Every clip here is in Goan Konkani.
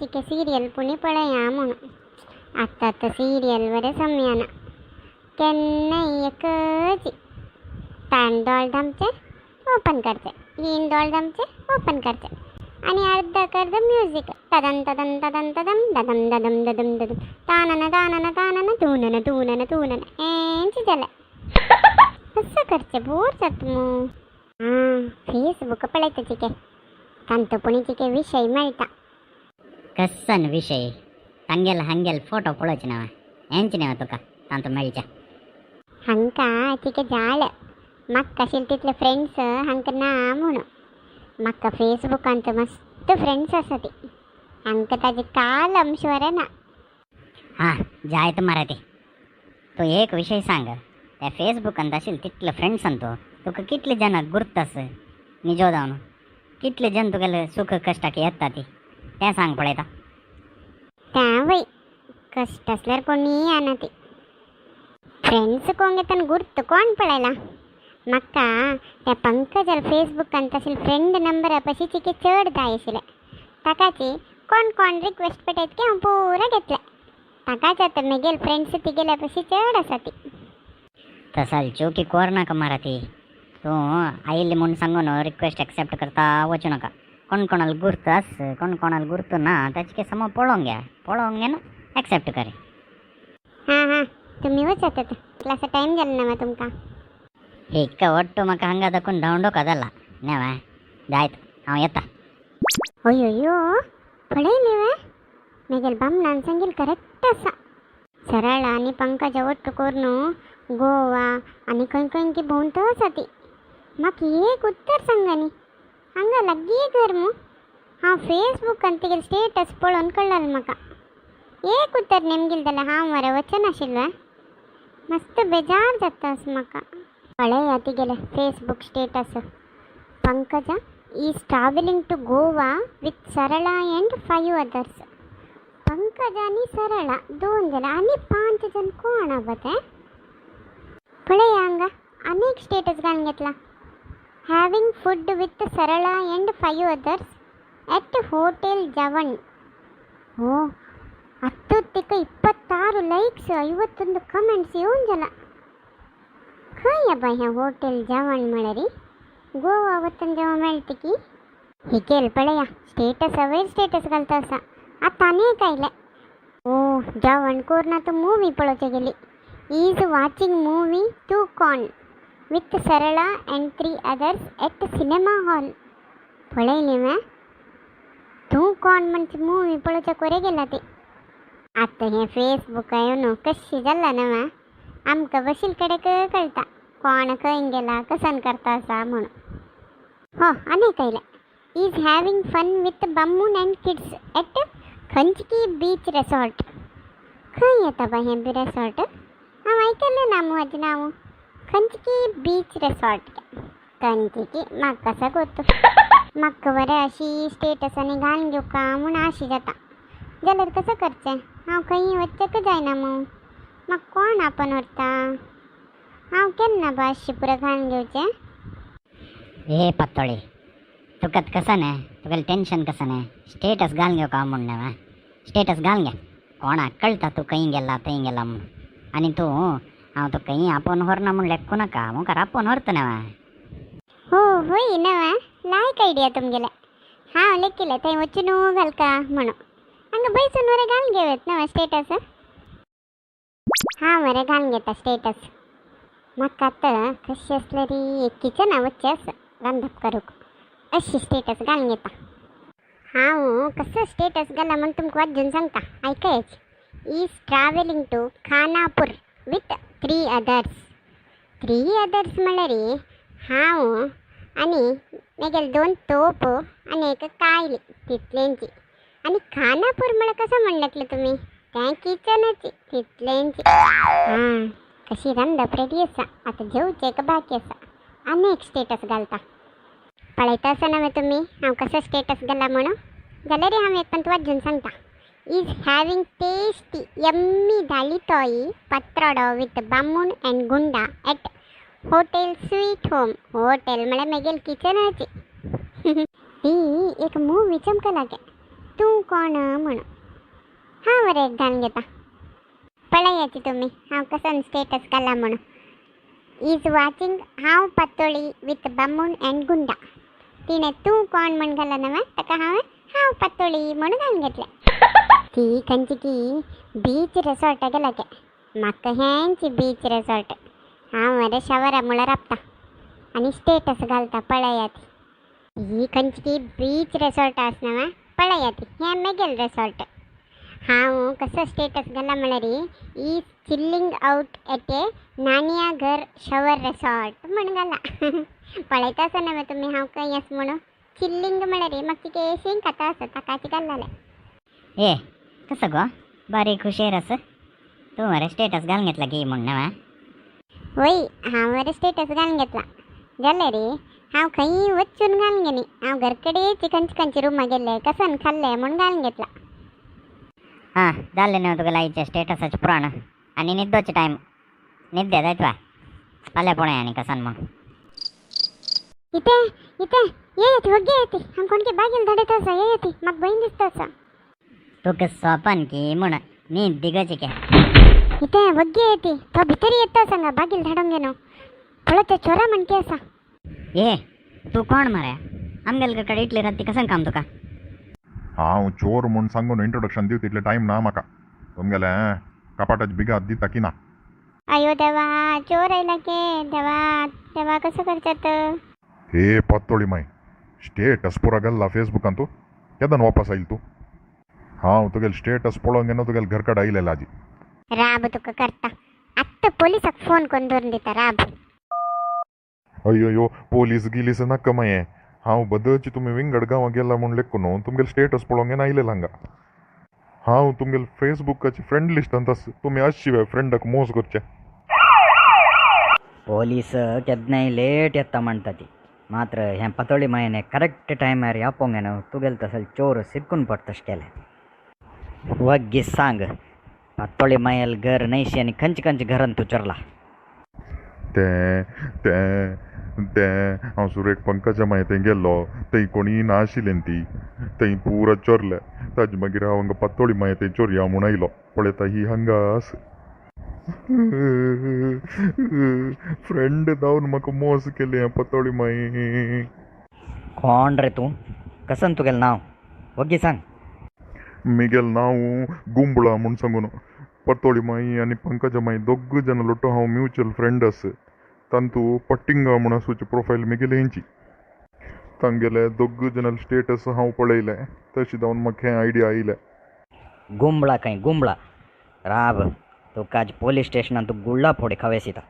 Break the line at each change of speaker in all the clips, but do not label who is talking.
चिके सिरियल पुणी पळया म्हणून. आतां आतां सिरियल बरें समयाना, केन्नाय एकच ताण दोळ धांपचे, ओपन करचे, हीन दोळ धांपचे, ओपन करचे आणि अर्ध अर्ध म्युझिक तदन तदन तदन तदम ददम ददम ददम ददम तानन तानन तानन तूनन तूनन तूनन हेंच जालें. कसं करचें, बोर जाता मू. हां, फेसबूक पळयता चिके, तांतू पुणी चिके विशय मेळटा.
कसन विशय? तांगेल हांगेल फोटो पळोवचे ना, हेंच न्हय तुका तांतू मेळचे.
हांकां चिके जाळ म्हाका आशिल्ले तितले फ्रेंड्स हांकां ना म्हणून. म्हाका फेसबुकांत मस्त फ्रेंड्स आसा ती, हांकां ताजे काल अंशवर ना.
हां, जायत मरे ती. तूं एक विशय सांग, त्या फेसबुकांत आशिल्ले तितले फ्रेंड्सान तूं तुका कितले जाणां गुर्त आस निजो जावन? कितले जन तुगेले सुख कश्टाक येता ती, तें सांग पळयता.
त्या वय कश्ट आसल्यार कोणीय येना ती. फ्रेंड्स कोण घेता गुर्त कोण पळयला. म्हाका त्या पंकजाल फेसबुकांत आशिल्ले फ्रेंड नंबर पशी चिके चड जाय आशिल्ले. ताकाची कोण कोण रिक्वेस्ट पेटयत की हांव पुरा घेतले. ताकाच आतां मेगेल फ्रेंड्स तिगेल्या पशी चड आसा ती.
तसाल चोकी कोर नाका मारा ती. तूं आयिल्ली म्हूण सांगून रिक्वेस्ट एक्सेप्ट करता वचूं नाका. कोण कोणाल गुर्त आस, कोण कोणाल गुर्त ना, ताचे सम पळोवंक घे, पळोवंक घे ना एक्सेप्ट करे.
हां हां, तुमी वचात आतां, क्लासा टायम जालो ना तुमकां.
हिका ಒಟ್ಟು म्हाका हांगा दाखोवन धांवडोका जाला नेवा. जायत, हांव येता.
अय्यो, पळयली वे मेगेल बामणान सांगील करेक्ट आसा. सरळ आनी पंकजा ಒಟ್ಟು करून गोवा आनी खंय खंय की भोंवत आसा ती. म्हाका एक उत्तर सांगानी, हांगा लागीं घर मू. हांव फेसबुकान तिगेले स्टेटस पळोवन कळ्ळें म्हाका. एक उत्तर नेमगेल जाल्यार हांव मरे वचनाशिल्लें. मस्त बेजार जाता अशें म्हाका. पळया तिगेले Facebook status. Pankaja is travelling to Goa with Sarala and 5 others. Pankaja आनी सरळा दोन जाल्यार आनी 5 जण कोण आबा ते? पळया हांगा आनीक स्टेटस घालून घेतला. Having food with Sarala and 5 others at hotel Javan. हो, ಹತ್ತೊತ್ತಿಗೆ 26 ಲೈಕ್ಸ್, 51 ಕಮೆಂಟ್ಸ್ येवन जाला. खंय अबा हें होटेल जेवण म्हळ्यारी? गोवा वचून जेवण मेळटा की? हिकेल पळया, स्टेटस वयर स्टेटस घालता आसा. आतां आनी एक आयलें. ओ, जेवण करून आतां मुवी पळोवचे गेली. Is watching movie Tu Kaun with Sarala and 3 others at cinema hall. पळयली वे, तूं कोण म्हणजे मुवी पळोवच्या कोरे गेला ती. आतां हें फेसबुका येवन कशी जाला न्हू, आमकां बशील कडेक कळटा कोण खंय गेला, कसन करता आसा म्हणून. हो, आनीक आयलें. Is having fun with Bamun and kids at Kanchanki beach resort. खंय येता बा हें बी रेसॉर्ट? हांव आयकलें ना मू हाजें नांव. खंचकी बीच रेसॉर्ट, कंचकी म्हाका कसां गोत्तू. म्हाका बरें अशी स्टेटस आनी घालून घेवका म्हूण आशी जाता जाल्यार कसं करचें? हांव खंय वचूंक जायना मू, म्हाका कोण आपोवन व्हरता? हांव केन्ना बा अशी पुरो घालून घेवचें?
हे पातोळी, तुका कसं न्हय, तुगेलें टेन्शन कसं न्हय? स्टेटस घालून घेवका म्हूण न्हय, स्टेटस घालून घे. कोणाक कळटा तूं खंय गेला थंय गेला म्हूण. आनी तूं हांव तुका खंय आपोवन व्हरना म्हूण लेखूं नाका, मुखार आपोवन व्हरता न्हय.
हो होय नवा लायक आयडिया तुमगेले. हांव लेखिलें थंय वचून घालका म्हणून. हांगा बैसून मरे घालून घेवत नवा स्टेटस. हांव मरे घालून घेता स्टेटस. म्हाका आतां कशी आसल्यारी एक किचना वचचें आसा रांदप करूंक. अशी स्टेटस घालून घेता. हांव कसो स्टेटस घाला म्हूण तुमकां वाजून सांगता, आयकयाची. Is travelling to Khanapur with 3 others. 3 others म्हळ्यार हांव आनी मेगेले 2 तोप आनी एक कायली, तितलेंची. आनी खानापूर म्हळ्यार कसो म्हण लागले तुमी? तें किचनाची, तितलेंची. हां, कशी रांदप रेडी आसा, आतां जेवचें एक बाकी आसा. आनी एक स्टेटस घालता. पळयता आसा न्हय तुमी हांव कसो स्टेटस घाला म्हणून? जाल्यार हांव एक पण वाजून सांगता. Is having tasty yummy dhali toyi patroda with Bamun and Gunda at hotel sweet home. Hotel म्हळ्यार मेगेल किचनाची. ती एक मुवी चमका लागे. तूं कोण म्हूण. हांव बरें एक घालून घेता, पळयाची तुमी हांव कसन स्टेटस घाला म्हणून. Is watching हांव पातोळी विथ बामूण अँड गुंडा. तिणें तूं कोण म्हण घाला नव्हे, ताका हांवें हांव पातोळी म्हणून घालून घेतलें. ती खंयची की बीच रेसॉर्टा गेला के, म्हाका हेंची बीच रेसॉर्ट. हांव मरे शवरा मुळार राबता आनी स्टेटस घालता, पळयात. ही खंयची की बीच रेसॉर्ट आस नव्हे, पळयात, हें मेगेल रेसॉर्ट. हांव कसो स्टेटस घाला म्हळ्यार is chilling out at a नानिया घर शवर रेसॉर्ट म्हण घाला. पळयता आसा नव्हे तुमी हांव खंय आसा म्हणून. चिल्लिंग म्हळ्यार म्हाका कितें शेंग खाता आसा ताकाची घाल्लेलें.
ए कसं गो, बारीक हुशेर आस तूं मरे, स्टेटस घालून घेतला की म्हूण नव्हे.
वय, हांव मरे स्टेटस घालून घेतला जालें रे. हांव खंय वचून घालून घेनी, हांव घरकडेच खंयचे खंयचे रुमा गेल्ले कसन खाल्ले म्हूण घालून घेतला.
हां जालें न्हू तुगेल्या आईच्या स्टेटसाचें पुराण आनी न्हिदोचे टायम न्हिद्दे जायत वा फाल्यां पळोवया आनी कसन म्हूण.
इथे इथे येयत, वग्गे येते. हांव कोणके बागेल धाडयत आसा, येयती, म्हाका भंय दिसता आसा.
तुका सोपन की म्हूण न्हीद दिगची के.
इथे वग्गे येते, तो भितर येता सांगा बागेल धाडून घेनो. पळय ते चोरा म्हणके आसा.
ए तूं कोण मरे, आमगेले कडेन इतले राती कसन काम तुका?
हांव चोर म्हूण सांगून इंट्रोडक्शन दिव तितले टायम ना म्हाका. तुमगेले कपाटाचे बिगात दिता की ना?
अयो देवा, चोर आयला के, देवा देवा, कसं करतात?
हे पातोळी माय, स्टेटस पुरा घाल्ला फेसबुकान, तूं केदन वापस आयल तूं? हांव तुगेले स्टेटस पळोवंक घेवन तुगेले घर कडेन आयलेलें आजी.
राब तुका करता, आत्तां पोलिसाक फोन करून धरून दिता, राब.
अय्यो, पोलीस गिलीस नाका माये. हांव बदलची तुमी विंगड गांवां गेला म्हूण लेखून न्हू तुमगेले स्टेटस पळोवंक घेवन आयलेलें हांगा. हांव तुमगेले फेसबुकाचे फ्रेंड लिस्टांत आसा, तुमी आशिवे फ्रेंडाक मोस करचे.
पोलीस केदनाय लेट येता म्हणटा ती, मात्र हें पातोळी मायने करेक्ट टायमार आपोवंक न्हू तुगेले तसले चोर सिरकून पडटा केले. वग्गी सांग, पातोळी मायल घर न्हयशी आनी खंयचे खंयचे घरान तूं चोरला?
तें तें तें हांव सुरेक पंकजा माय थंय गेल्लो, थंय कोणीय नाशिल्लें ती, थंय पुरा चोरले. ताजे मागीर हांव हांगा पातोळी माय थंय चोरया म्हूण आयलो, पळयता ही हांगा आसा. फ्रेंड जावन म्हाका मोस केलें पातोळी माई.
कोण रे तूं, कसन तुगेलें नांव, वग्गी सांग.
मिगेल नांव गुंबळा म्हूण सांगून. पातोळी माई आनी पंकजा माई दोग जाण लोटो हांव म्युच्युअल फ्रेंड आसा. तांतू पट्टिंगा म्हूण आसूची प्रोफायल मिगेले हेंची. तांगेले दोग जाणाले स्टेटस हांव पळयलें, तशें जावन म्हाका हें आयडिया आयलें.
गुंबळा खंय गुंबळा, राब तुका आज पोलीस स्टेशनान तूं गुळ्ळा फोडी खावेसिता.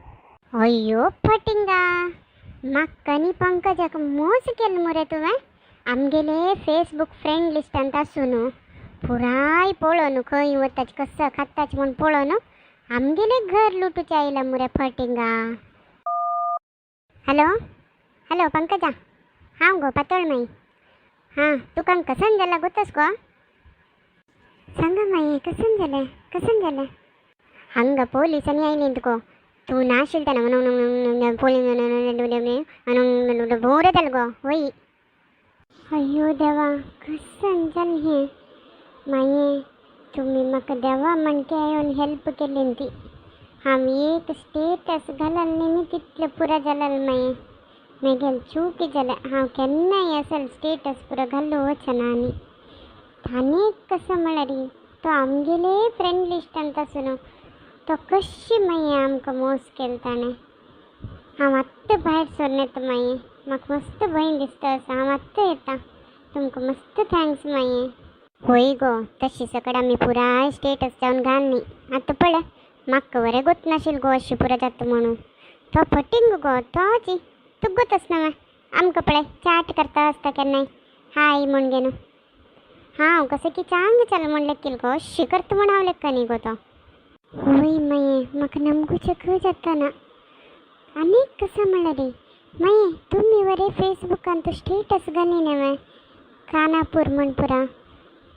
अय्यो फटिंगा, म्हाका आनी पंकजाक मोस केलो मुरे तुवें. आमगेले फेसबूक फ्रेंड लिस्टांत आसून पुराय पळोवन खंय वताच कसो खाताच म्हूण पळोवन आमगेले घर लुटूचे आयला मुरे फटिंगा. हॅलो हॅलो पंकजा, हांव गो पातोळ माई. हां, तुका कसन जाला गोतस गो? सांगा माई, कसन जालें, कसन जालें? हांगा पोलिसांनी आयलीं तुका, तूं नाशिल्लें तेन्ना पोलीस बोर जालें गो. वय, अय्यो देवा, कसन जालें हें माये. तुमी म्हाका देवा म्हणके येवन हेल्प केली ती. हांव एक स्टेटस घालल न्ही तितलें पुरो जालें माये. मेगेल चूक जालें, हांव केन्नाय असल स्टेटस पुरो घालूं वचना. आनी आनीक कसो म्हळ्यार तो आमगेले फ्रेंड लिस्टांत आसून तो कशी मागीर आमकां मोस केलो ताणें. हांव आत्तां भायर सरून येता मागीर, म्हाका मस्त भंय दिसता आसा. हांव आत्तां येता. तुमकां मस्त thanks मागीर. होय गो, तशी सकड आमी पुराय स्टेटस जावन घाल न्ही. आतां पळय, म्हाका बरें गोत नाशिल्लें गो अशें पुरो जाता म्हणून. तो फटींग गो तोच, तुका गोत आसना मा. आमकां पळय चाट करता आसता केन्नाय हाय म्हूण घेवन. हांव कसं की चांग चल म्हूण लेखील गो, अशी करता म्हूण हांव लेखनी गो तो. वय माये, म्हाका नमगूचें जाता ना. आनीक कसो म्हळ्यार माये तुमी वरे फेसबुकान तो स्टेटस घाली न्हय खानापूर म्हण पुरा,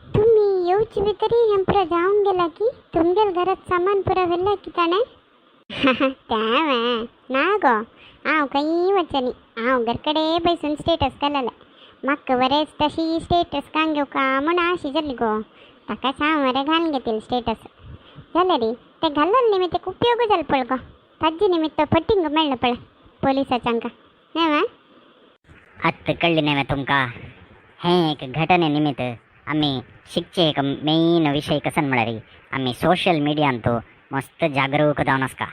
तुमी येवचे भितरी हें पुरा जावन गेला की तुमगेल घरात सामान पुरा व्हेलां की ताणें? तें ना गो, हांव खंय वचनी, हांव घरकडे बसून स्टेटस घाललें. म्हाका बरेंच तशी स्टेटस घालून घेवका म्हूण आशी जाली गो. ताकाच हांव मरे घालून घेतील स्टेटस. जाल्यार ते घाल्लोल निमित्त एक उपयोग जालो पळय गो. ताजे निमित्त फटींग मेळ्ळें पळय पोलिसांका न्हय वा?
आत्त कळ्ळी न्हय तुमकां, हें एक घटने निमित्त आमी शिकचे एक मेन विशय कसन म्हळ्यार आमी सोशल मिडियांतू मस्त जागरूक जावन आसका.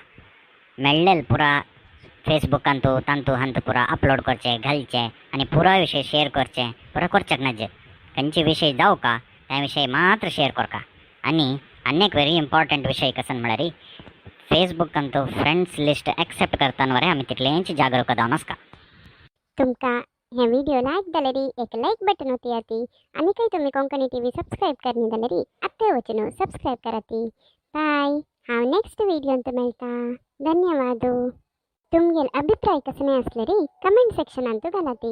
मेळ्ळेल पुरा फेसबुकांतू तांतू हांतू पुरा अपलोड करचे घालचे आनी पुरा विशय शेअर करचे पुरा करच्याक नाजे. खंयचे विशय जावं का त्या विशय मात्र शेअर करका. आनी आनी एक व्हेरी इम्पॉर्टंट विशय कसन म्हळ्यार फेसबुकांतू फ्रेंड्स लिस्ट एक्सेप्ट करतना वरे आमी तितलेंच जागरूक जावन आसका.
तुमकां हे व्हिडिओ लायक जाल्यार एक लायक बटन ओतयाती. आनी तुमी कोंकणी टीव्ही सबस्क्रायब करनी जाल्यार आत्तां वचून सबस्क्रायब कराती. बाय, हांव नेक्स्ट व्हिडियोंत मेळटा. धन्यवाद. तुमगेल अभिप्राय कसले आसले रे कमेंट सेक्शनांत घालाती.